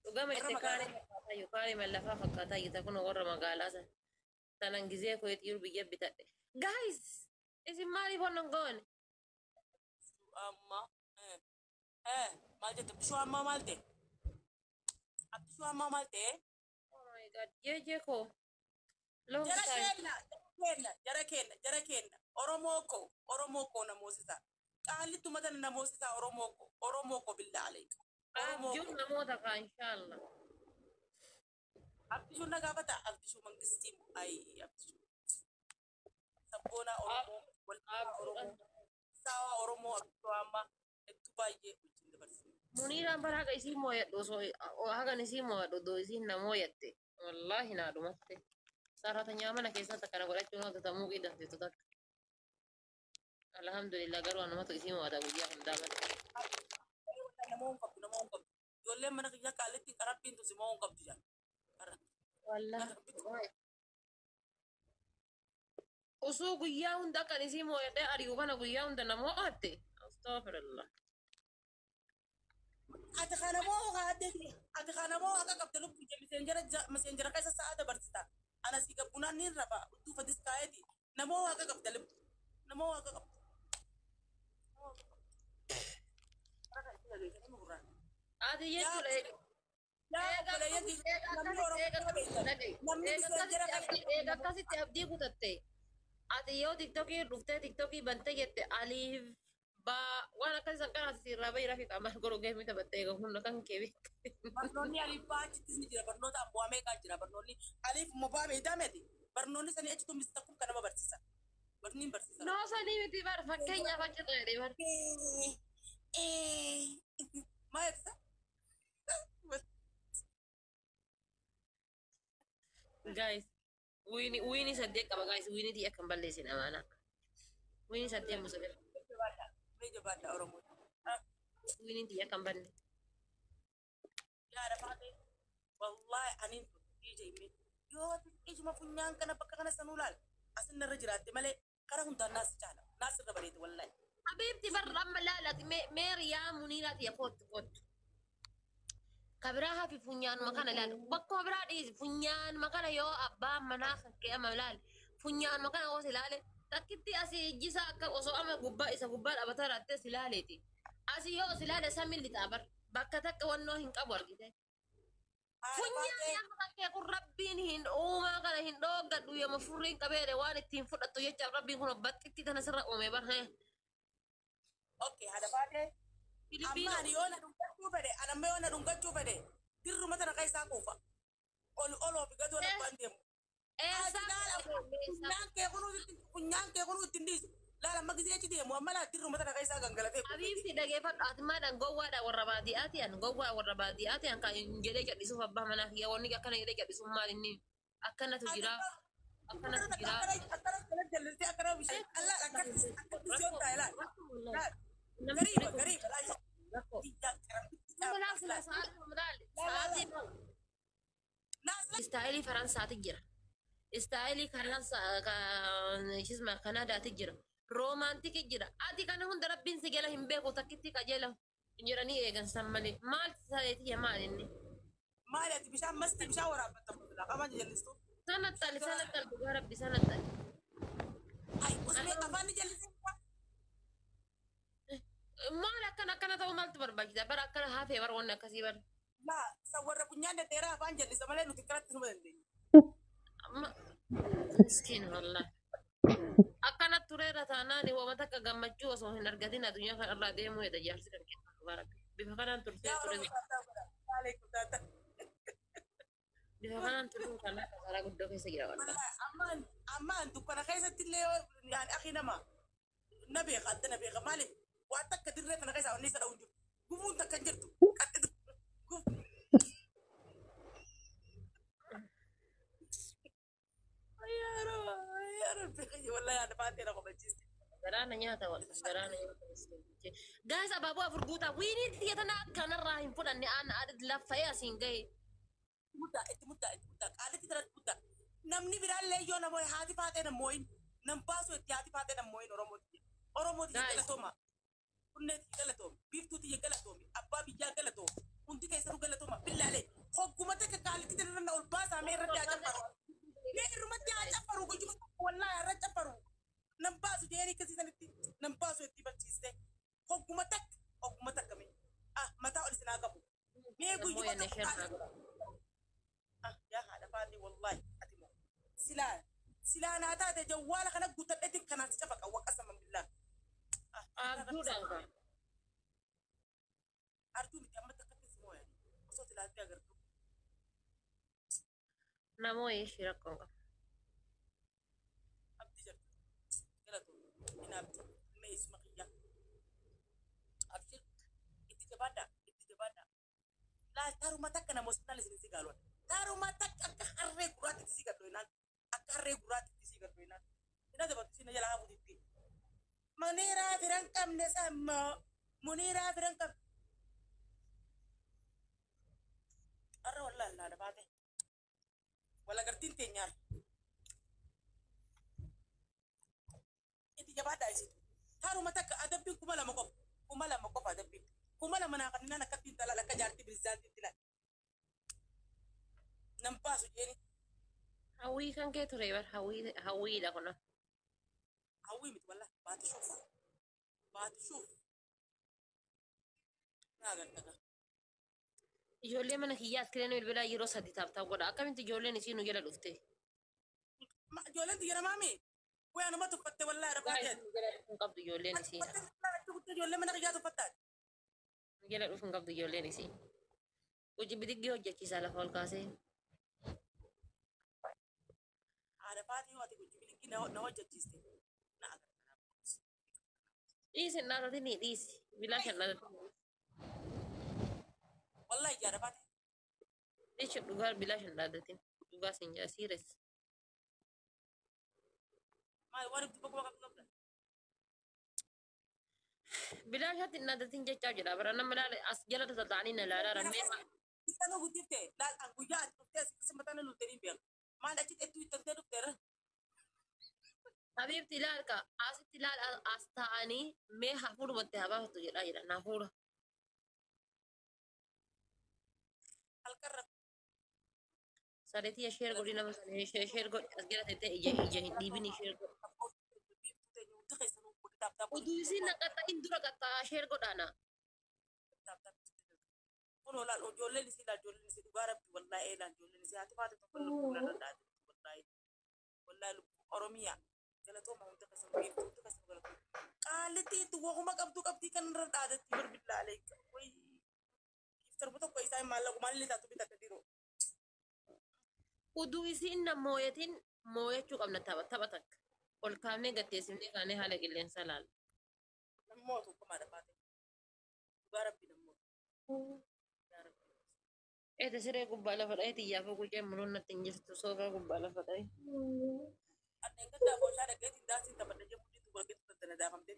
Dhugama Warra itti magaalaa. kaaree fakkaataa kaaree mallafaa fakkaataa jirta kun warra magaalaa san. Tanan gizee koo xiyyuu biyya bitadhe. Guys, isin maaliif wannan goone? Amma maal jette abdishuu ammaa maal ta'e? Abdishuu ammaa maal ta'e? Oh my God, jeejee koo. Long Jara time. keenna, jara keenna, jara keenna, jara keenna. Oromoo koo, Oromoo koo namoosisa. Qaallittu matan namoosisa Oromoo koo, Oromoo koo billaalee. Oromoo Abjuun koo. namoota kaa inshallah. Abdishuun na gaafata, Abdishuu mangistii ayi Abdishuu. Sabboonaa Oromoo, walqixaa Oromoo, saawaa Oromoo Abdishuu amma hedduu baay'ee wajjin dabarsine. Muniiraan bara haga isii mooyadhu osoo hagan isii mooyadhu odoo isiin na mooyatte. Wallaahi naa dhumatte. Sarratanya mana keessatti akkana godhachuun hojjeta muukii dandeettu takka. Alhamdulillah garuu anumatu isii moo'ata guyyaa hundaa malee. Nama hin qabdu, nama hin qabdu. Ijoolleen mana kiyya qaalitti qarabbiin tusi moo hin qabdu jaa. Wallaahi. Osoo guyyaa hunda akkan isii moo'adhee ari'u kana guyyaa hunda na moo'atte. Astaghfirullah. Ati kana moo haadde ati kana moo akka qabde lubbu je miseenjara keessa sa'a dabarsita. Ana si gabbunaan ni rafa utuu fadis kaa'eeti. Namoo akka qabde lubbu. Namoo akka qabde. Ati jechuudha Yaa obboleeyyan namni Oromoo beektan. Namni miseenjara keessa. eega akkasitti abdii kutatte. Ati yoo tiktokii dhuftee tiktokii bantee jette aliif baa waan akkasii san kana asirraa bahii rafi qaamaan goroo geemii taphattee eega humna kan kee beekte. Barnoonni aliif baa achittis ni jira. Barnoota ammoo meeqaa jira. Barnoonni aliif immoo baa beektaa miti. Barnoonni sanii achitu mista kun kan nama barsiisa. Barniin barsiisa. Noo sanii miti bar fakkeenyaaf achi ta'e bar. Maal ibsa? Guys, wiini wiini saddeet qaba guys, wiini xiyya kan balleessin amaana. Wiini saddeet musa bira. Mee jabaadha Oromoo. Wiini xiyya kan balle. Yaa rafaate. Wallaahi aniin ija himee. Yoo ijuma funyaan kana bakka kana sanuu laal. Asin narra jiraatte malee karaa hundaan naas caala. Naas irra bareeda wallaahi. Habiibti bar amma laalati meeriyaa muniiraa xiyya kootu kootu. Kabiraa hafi funyaanuma kana ilaali. Bakkuma biraa dhiisi funyaanuma kana yoo abbaan manaa kan kee amma ilaali. Funyaanuma kana yoo ilaale takkitti asii ijjisaa akka osoo amma gubbaa isa gubbaa dhaabataa raattee si ilaaleeti. Asii yoo si ilaale samiin lixaa bar bakka takka wannoo hin qabu argite. Funyaan amma kan kee kun rabbiin hin uumaa kana hin dhooggadhu yooma furriin qabeere waan ittiin fudhattu jechaaf rabbiin kun baxxitti tana sirra uume bar. Okay, haadha faatee. Amma ani yoo na dhungachuu fedhe, ani amma yoo na dhungachuu fedhe, dirruma tana keessaa kuufa. Ol oloo fi gadoo labbaan deemu. Funyaan kee kunuu ittiin dhiisu. Laala amma gisee achi deemu amma laa dirruma tana keessaa gangalatee kuufa. Habiibti dhageeffadhu ati maadhaan gowwaadha warra baadiyyaati an gowwaa warra baadiyyaati an kan jedhee callisuuf abbaa manaa kiyya wanni akkana jedhee callisuuf maal inni akkanatu jira akkanatu jira. Akkana akkana jallistee akkana bishaan allaa akkatti akkatti siyoon taa'e laal. Gariiba gariiba laal. Istaayilii Faransaati jira. Istaayilii Faransaa Kanaadaati jira. Roomaantikii jira. Ati kana hunda rabbiin si gala hin beeku takkitti qajeela jedhanii eegan san malee. Maal saayitiya maal inni? Maali ati bishaan masti bishaan waraabbatta qaban jallistu. Sana xali sana xali dhugaa rabbi sana xali. Ay usmee afaan ni jallisee. Maal akkana akkana ta'uu maaltu barbaachisa? Bara akkana hafee bara wanni akkasii bara. Laa isa warra funyaan dhedheeraa afaan jallisa malee nuti kanatti numa dandeenya. Miskiin wallahi. Akkana tureera taanaan waan takka gammachuu osoo hin argatin addunyaa kana irraa deemuu hedha jaarsi kan kennu dhugaa rabbi. Bifa kanaan turtee Yaa ture. Oromoo taataa godha. Maaleekum taataa. Bifa kanaan turuun kan akka karaa guddoo keessa jira wallahi. Ammaan ammaan dukkana keessatti illee yaani akhi nama na beeka adda na beeka maaliif waan takka dirree kana keessaa wanni isa dha'u hin jiru. Gufuun takka hin jirtu. Gufuun. Yaa Rabbi wallahi yaada baatee na qofachiiste. Garaana nyaata wallahi garaana nyaata. Gaas abaaboo afur guutaa wiinii xiyya tana akkanarraa hin fudhanne aan laffa'ee asiin gahe. Muddaa itti muddaa itti muddaa qaalitti taratti muddaa. Namni biraallee yoo nama haati faatee nam moo'in nam baasu itti haati faatee nam moo'in Oromooti. Oromooti galatooma. Kunneeti galatoomi. Biiftuuti galatoomi. Abbaa biyyaa galatoomi. Hundi keessanuu galatooma. Billaalee Hogguma takka qaalitti irra na ol baasaa mee irratti haa caffaru. Mee irrumatti haa caffaru guyyuma tokko wallaahi irra caffaru. Nan baasu jeeni akkasiisanitti nan baasu itti barsiiste. Hogguma takka hogguma takka mee. Ah, mataa ol isinaa qabu. Mee guyyuma tokko qaalitti. Ah, yaa haadha faati wallaahi ati moo. Silaa silaa naa taate jawwaala kana guuttadheetiin kanaan si cafaqa waqasama billaa. Abduudhaan kan. Arjuu miti amma takkatti si mooya. Osoo tilaaltee agartu. Namoo ishee rakkoon qaba. Abdii jirti. Galatoon. Inni abdii. Ilma eessuma kiyyaa. Abshir. Itti jabaadhaa. Itti jabaadhaa. Laal taaruma takka nama hospitaala isin si gaaluudha. Taaruma takka akka harree gurraatti si gadhu inaan. Akka harree gurraatti si gadhu inaan. Ina dabatu si na jala hafuuti itti. Muniiraa firan qabne sammoo. Muniiraa firan qabne. Har'a wallaahi laala baate. Walagartiin teenyaar. Itti jabaadhaa isiitu. Taaruma takka adabbiin 2000 qofa. 2000 qofa adabbiin. 2000 naa kanneen akkatti intala akka jaartii bilizaantii itti laal. Nan baasu jeeni. Hawwii kan kee ture bar hawwii hawwiidha kuna. Hawwii miti wallah baati shuuf. Baati shuuf. Naa agarta. Ijoollee mana kiyyaa askireen bilbilaa yeroo sadi taaptaap godha. Akkamitti ijoolleen isii nu jala dhufte? Ijoolleen xiyya namaami. Wayaa nama tuffatte wallaahi Dhugaa rafaa isii nu jala dhufuu hin qabdu ijoolleen isii. jeeti. Ijoollee mana kiyyaa tuffattaati. Nu jala dhufuu hin qabdu ijoolleen isii. Hojii bidiggee hojjechiisaa lafa ol kaasee. Haadha faatii yoo ati hojii bilikii na hojjechiiste. Na agarta. Dhiisi hin dhaatatinii dhiisi. Bilaa shan dhaatatinii. Wallaahi haadha faatii. Dhiisi dhugaa bilaa shan dhaatatin. Dhugaa sin jaa siires. Maal waan itti boqoo qabdu qabda. Bilaa shatti hin dhaatatin jechaa jira. Bara nama laala as jala taa'anii na laalaa rammee. Isaan guddifte laal an guyyaa ati dhuftee asii mataan lultanii beeku. Maal achitti ettuu ittantee dhufteera. Habiibti ilaal ka asitti ilaal as taa'anii mee hafuurumatti haa baafatu jedhaa jedha na hafuura. Halkan rakkoo Sareetii sheer godhi nama sana sheer godhi as jala teettee ija ija hin dhiibini sheer godhi. Utuu isiin na qaxxa'in dura qaxxa'aa sheer godhaana. Kun olaal ijoolleen isii laal ijoolleen isii dhugaa rabbi wallaahi laal ijoolleen isii haati faate tokko lubbuu na danda'aati wallaahi wallaahi lubbuu Oromiyaa galatooma hunda keessan beektu hunda keessan galatooma. Qaalitti itti wahuma qabdu qabdii kan irra dhaadatti barbillaalee wayi darbu tokko isaa maallaqa maalillee taatu bitatte diroo. Utuu isiin na mooyatiin mooyachuu qabna tapha tapha takka. Ol kaafnee gatteessifnee kaanee haala qilleensaa laalla. Namootu akkuma baate dhugaa rabbi namootu. Yaa rabbi. Eeta siree gubbaa lafa dha'ee xiyyaafuu qucee muruun natti hin jirtu soofaa gubbaa lafa dha'ee. Addeen gaddaa booshaa dhaggeetiin daansiin taphadha jee mudhiitu walgeetu tattana daafamtee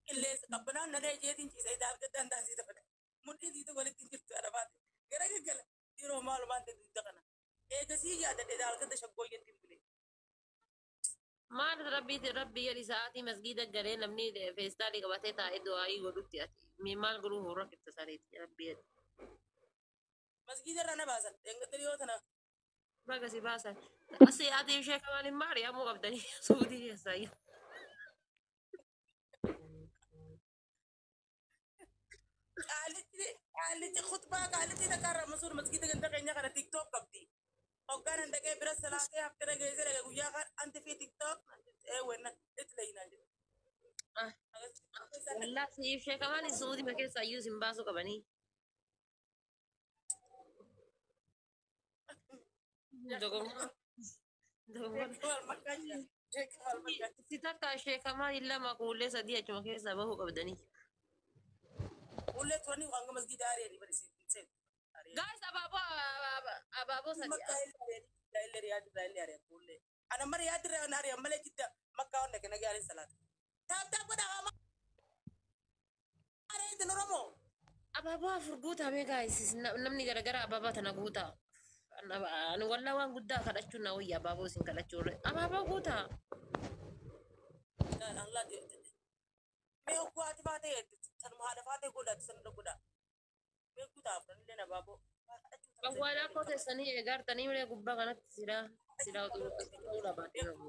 qilleensa qabbanaan nadee jeetiin ciisee daafgaddaan daansii taphadha. Mudhiitiitu walitti hin jirtu arabaate. Gara gaggala yeroo maalumaan ta'e dugda kana. Eegasii yaadadhe daalgata shaggooyyatti hin bule. Maal rabbiiti rabbi jedhi sa'aatii masgiida galee namni feestaalii qabatee taa'ee du'aayii godhutti ati mee maal godhuu hoora kibta sareeti rabbi jedhi. Masgiida irraa na baasan. Dheengadda dhiyoo tana Baga si baasan. Asii ati ishee kamaan hin maari'amuu qabdanii suutii keessaa iyyuu. qaalitti qaalitti khutbaa qaalitti takka irraa masuur masgiida ganda keenya kana tiktook qabdi. Hoggaan hin dhaqee bira salaatee haftee dhageessee dhaqee guyyaa kan anti fi tiktook ee wenna itti layyinaan jedhu. Ah, Wallaa si ishee kamaan suutii keessaa iyyuu sin baasuu qabanii. Dogongora. Dogongora. Si takka ishee kamaan lama kuullee sadii achuma keessaa bahuu qabdanii. Ullee turanii hanga masgiida ari'anii barsiisan. Gaayis abaaboo abaaboo sadii. Makkaa illee riyaad irraa illee ari'an ullee. Ana mara riyaad irraa ari'an malee jidda makkaa hunda kana gaariin salaata. Taap taap godhaa hamaa. Ari'an Oromoo. Abaaboo afur guutamee gaayis namni garagara abaaboo tana guutaa. Ani wallaa waan guddaa kadhachuun na wayya abaaboo isin kadhachuu irra. Abaaboo guutaa. Allah mee hogguu haati faatee tanuma haadha faatee godhaatu sana godhaa. Mee guutaa afran illee abaaboo. Waa kadhachuu tana Awwaalaa koo teessanii eegaartanii malee gubbaa kanatti silaa silaa utuu ta'uu dhabaatee qabu.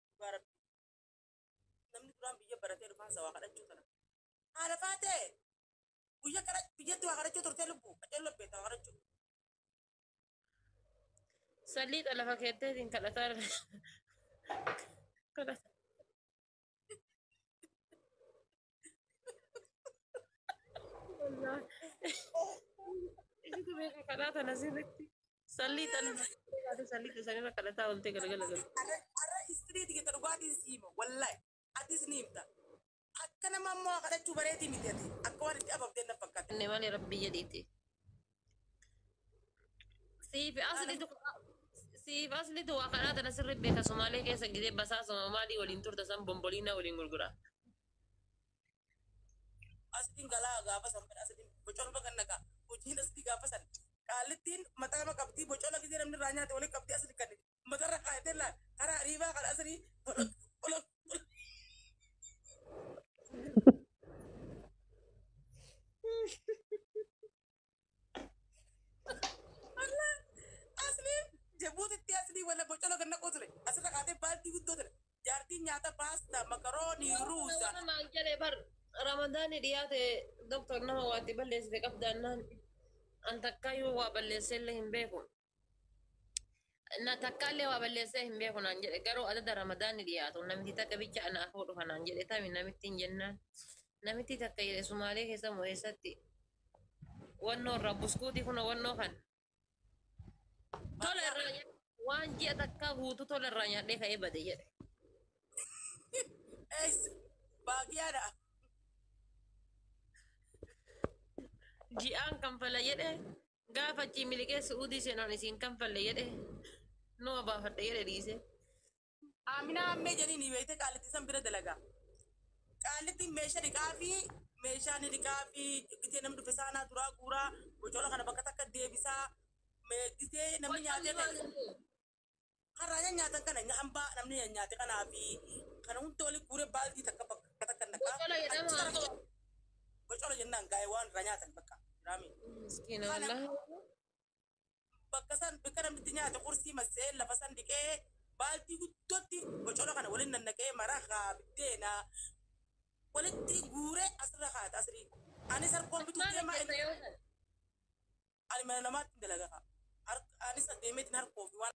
Dhugaa Rabbi. Namni duraan biyya baratee dhufaan isaa waa kadhachuu tana. Haadha faatee guyya kana biyyatti waa kadhachuu turtee lubbuu qaceelloo beektaa waa kadhachuu. Salliixa lafa keetteetiin kadhataa kadhata. Isitu beeka kadhaa tana sirriitti. Salliixa lafa keettee salliixa sanirra kadhataa ooltee galgala galu. Arra istiriiti geta dhugaatiin siima wallahi atis ni himta. Akka nama ammoo waa kadhachuu bareetii miti ati akka waan itti ababdeen na fakkaate. Inni malee rabbi jedhiiti. Siif aslitu siif aslitu waa kadhaa tana sirri beeka Somaalee keessa gidee basaasa Somaalii waliin turte san bomboliinaa waliin gurgura. Asliin galaa gaafa san fedha asliin bocola kan naqa hojiin aslii gaafa san qaallittiin mataama qabdii bocola gisee namni irraa nyaate waliin qabdii asli kan matarra kaayatee laal karaa ariibaa kan aslii ola ola. Asliin Jabuutitti aslii wala bocola kan naquu ture asirra kaatee baaltii guddoo ture jaartiin nyaata paastaa makaroonii ruuza. Nama naan jedhe bar Ramadaanni dhiyaate doktor nama waatti balleessite qabdaannaan an takkaayyuu waa balleessee illee hin beeku. Na takkaallee waa balleessee hin beeku naan jedhe garuu adada Ramadaanni dhiyaatu namti takka bicha ana afoo dhufa naan jedhe tami namitti hin jennaan. Namitti takka jedhe Sumaalee keessa moo eessatti wannoo irraa buskuutii kun wannoo kan tola irraa waan ji'a takkaa guutuu tola irraa nyaadhee ka'ee bade jedhe. Ees baagiyyaadha. Ji'aan kanfala jedhe gaafa achii miliqee Su'uudii seenaan isiin kanfalle jedhe numa baafadhe jedhe dhiise. Aminaa ammee jedhanii ni beekte qaallittii san bira dalagaa. Qaallittiin meeshaa dhiqaa fi meeshaa ni dhiqaa fi gisee namni dhufe saanaa duraa guuraa bocola kana bakka takka deebisaa gisee namni nyaatee ta'e karraa nyaatan kana hambaa namni nyaate kanaa fi kana hunda waliin guuree baaltii takka bakka takka naqaa. Bocola jedhama. Bocola jennaan gaa'ee waan irraa nyaatan bakka jiraami. Miskiina wallahi. Bakka san bakka namni nyaate qursii masee lafa san dhiqee baaltii guddootti bocola kana waliin nannaqee maraqa biddeena walitti guuree asirra kaa'ata asirri. Anis harkoon bituu Maal deemaa hojjetta yoo ta'e? Ani mana namaatti dalaga kaa. Anis deemeetiin harkoo fi waan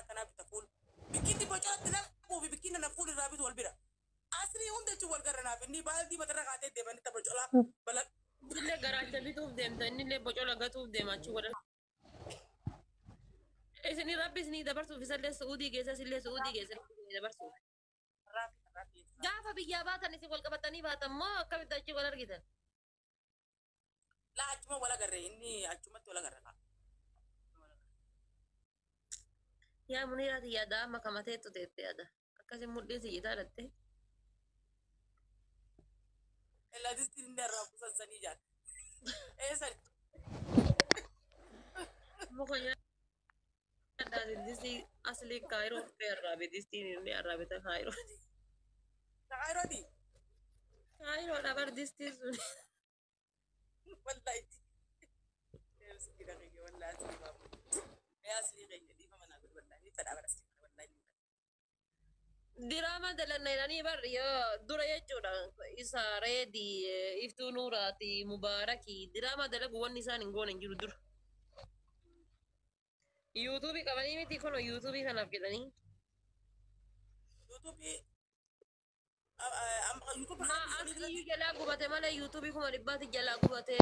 akkanaa bita fuul. Bikkinni bocolatti naquu fi bikkinni na fuul irraa bitu wal bira. Asrii hunda jechuun wal garanaaf inni baaltii matarra kaatee deemanii tapha bocolaa bala. Illee garaacha bituuf deemta inni illee bocola gatuuf deema achi godha. Isin rabbi isinii dabarsuuf isallee Su'uudii geessa isillee Su'uudii geessa isinii dabarsuuf. Raafi raafi. Gaafa biyyaa baatan isin wal qabatanii baatan moo akkamitti achi wal argitan? Laa achuma wal agarre inni achumatti wal agarre kaa. Yaa Muniiraati yaada amma kamateettu teette yaada. Akkasin mudhiin si jitaa dhatte. Elladistiin inni irraa buusan sanii jaal. Eessan Muka nyaadhaa distii asli kaayiroo dhuftee arraabe distiin inni arraabe ta kaayiroo. Kaayirooti. Kaayiroodha bar distiin sun. Wallahi. Miskiina kiyya wallahi asli baabu. Mee asli keenya dhiifama naa godhi wallahi ni fedhaa bara asli wallahi ni fedha. Diraama dalanna jedhanii bar yoo dura jechuudha isa reedii iftuu nuuraati mubaarakii diraama dalagu wanni isaan hin goone hin jiru dura. Yuutuubii qabanii miti kun yuutuubii kanaaf jedhanii. Yuutuubii amma yuutuubii Maa kana dhiisanii asii jalaa gubate malee yuutuubii 100,000 jalaa gubate.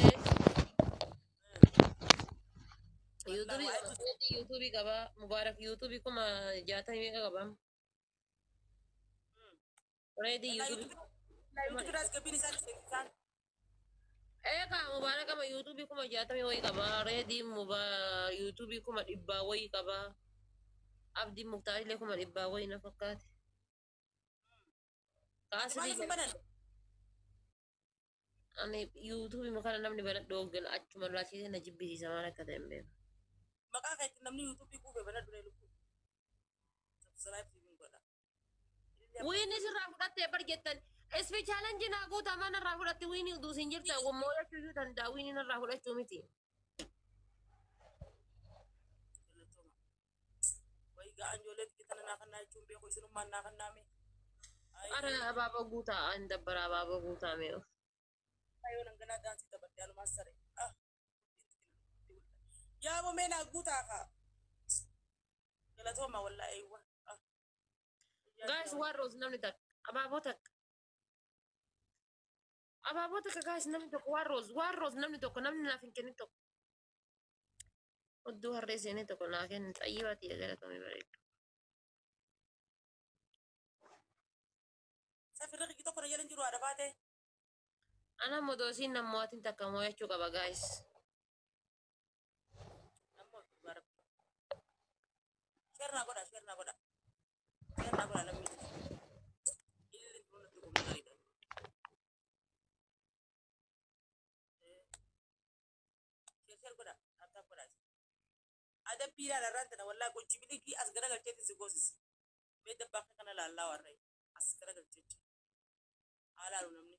Yuutuubii Wallahi qaba yuutuubii qaba mubaarak yuutuubii 60,000 meeqa qaba. Reedii Wallahi yuutuubii. yuutuubii raas gabiin isaan isaan Eegaa mubaarak ama yuutuubii 60,000 wayii qaba. Reedii yuutuubii 100,000 wayii qaba. Abdiin Muktaarillee 100,000 wayii na fakkaate. Maaliif Kaasii hin banan? Ani yuutuubii kana namni banadhu hooggan achuma laachiisee na jibbisiisa maal akka ta'e hin beeku. Maqaa keetti namni yuutuubii kuufee banadhu duree lubbuu. Subscribe siin godha. Wiini sirraa fudhattee bar jettan Isfi challenge naa guutaa mana irraa fudhatti wiinii utuu siin jirta mo'achuu iyyuu danda'a wiinii narraa fudhachuu miti. Wayi ga'an ijoollee tana naa kannaa jechuun beeku isinummaan naa kannaame. Ara abaaboo guutaa hin dabbara abaaboo guutaa mee. Yoo nanganaa daansii taphadhe anumaan sare. Yaa mee naa guutaa kaa. Galatooma wallaahi eewwa. Guys, waan roos namni takka abaaboo takka. Abaaboo takka guys, namni tokko waan roos, waan roos namni tokko, namni naaf hin kennin tokko. Odduu harree seenee tokko naa kenni xayyibaa tiyya galatoomii bareedu. Safirri qigi tokko na jala hin jiru haadha baatee. Ana modoosiin namootiin takka mo'achuu qaba guys. Ammoo dhugaa rabbi. Share naa godha, share naa godha. Share naa godha lammii. Ililli tun natti gomna gaariidha. Share share godha, tap tap godha. Adabbiidhaan irraan tana wallaahi gochi biligii as garagalcheetiin si goosisi. Mee dabbaa kana laallaa warree as garagalcheechi. Haalaalu namni.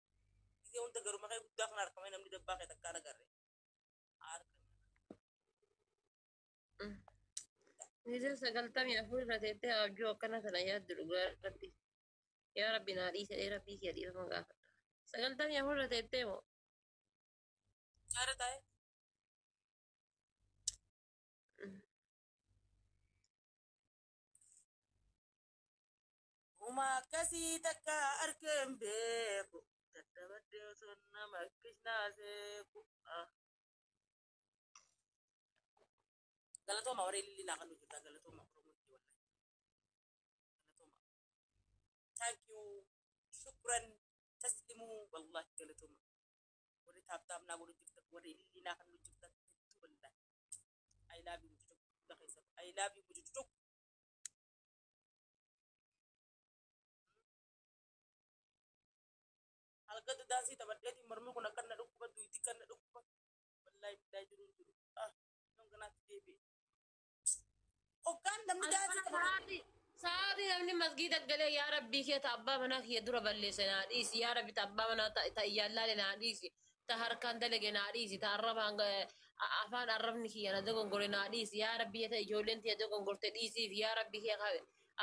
Gisee hunda garuma kee guddaa kana harkamee namni dabbaa kee takkaa agarre. Harka. Gisee 94 irra teettee abjuu akkana kana yaaddu dhugaa irratti. Yaa Rabbi naa dhiise, Rabbii kiyya dhiifama gaafadha. 94 irra teettee moo? Jaara taa'e. Uma akkasii takka arkeen beeku. Dadhabadde osoo nama kishnaa seeku. Galatooma warra ilillii naa kan hojjetaa galatooma Oromootti wallahi. Galatooma. Thank you. Shukran. Taslimuu wallahi galatooma. Warri tap tap naa godhu jirtan, warri ilillii naa kan hojjetan hedduu wallahi. I love you mucucuk. Hunda keessa. I love you mucucuk. Halkatti daansii taphadheetiin mormi kun akka na dhukkuba, duyti kan na dhukkuba. Wallahi billahi jiru hin jiru. Ah, yoon kanaatti deebi'e. Hoggaan namni daansii taphatu. Sa'aatii namni masgiida galee yaa Rabbii kee ta abbaa manaa kiyya dura balleesse naa dhiisi, yaa Rabbi ta abbaa manaa ta iyyaallaale naa dhiisi, ta harkaan dalage naa dhiisi, ta arrabaan afaan arrabni kiyya na dogongore naa dhiisi, yaa Rabbi ta ijoolleen tiyya dogongorte dhiisiif, yaa Rabbi kiyya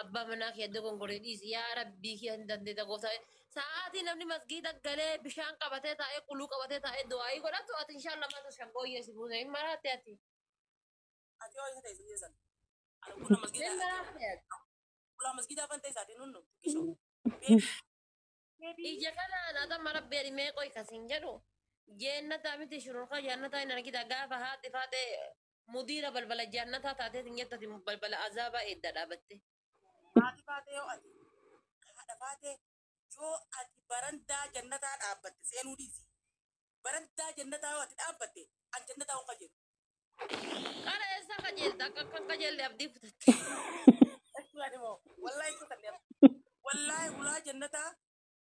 abbaa manaa kiyya dogongore dhiisi, yaa Rabbii kiyya hin dandeetta gooftaa. Sa'aatii namni masgiida galee bishaan qabatee taa'ee quluu qabatee taa'ee du'aayii godhatu ati inshallah maata shaggooyyee si buuse hin maraatte ati. Ati yoo isa ta'e sun jeessan. Ani kuna Hin masgiida. maraatte ati. Ulaa masgiida afan ta'e isaatiin hunnu. Tuqisho. Baby. Ija kanaan adama rabbi ani mee qoy kasin jedhu jeennataa miti shururka jannataa hin argita gaafa haati faate mudiira balbala jannataa taatee hin jettati balbala azaabaa eedda dhaabatte. Haati faatee yoo ati haadha faatee yoo ati barandaa jannataa dhaabbatte seenuu dhiisi. Barandaa jannataa yoo ati dhaabbatte an jannataa hin qajeelu. Qara eessa qajeelta akka akka qajeelle abdii kutatte. Jechuudhaan immoo wallahi kutanne wallahi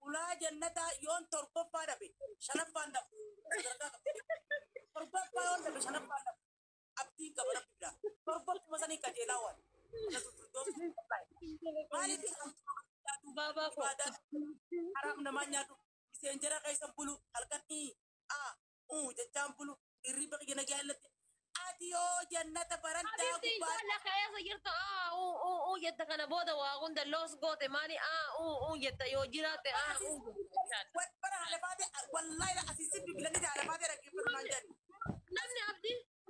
ulaa jannataa yoon torbaffaa dhabe shanaffaan dhabu sadarkaa qaba. Torbaffaa yoon dhabe shanaffaan dhabu abdiin qaba rabbi biraa torbaffuma sanii qajeelaa waan. Maaliif Baabaa koo. ibaadaa haram namaa nyaatu miseenjara keessa bulu halkan i a u jechaan bulu hirriba kiyya na jaallate ati yoo jannata barandaa Habibti gubbaa inshallah keessa jirtu aa uu uu uu jetta kana booda waa hunda loos goote maali aa uu uu jetta yoo jiraatte aa uu jetta inshallah. Bara haala faate wallahi asiisin bilbilanii haala faate dhaggeeffatu naan jedhu.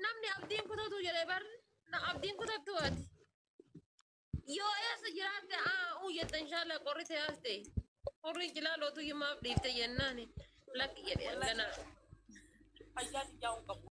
Namni abdiin kutatu jedhee bar na abdiin kutattu ati. Yoo eessa jiraatte aa uu jetta inshallah qorri ta'aste. Qorri jilaalootu himaaf dhiifte jennaani lakki jedhe Wallahi gana. Fayyaa siyyaa hin qabu.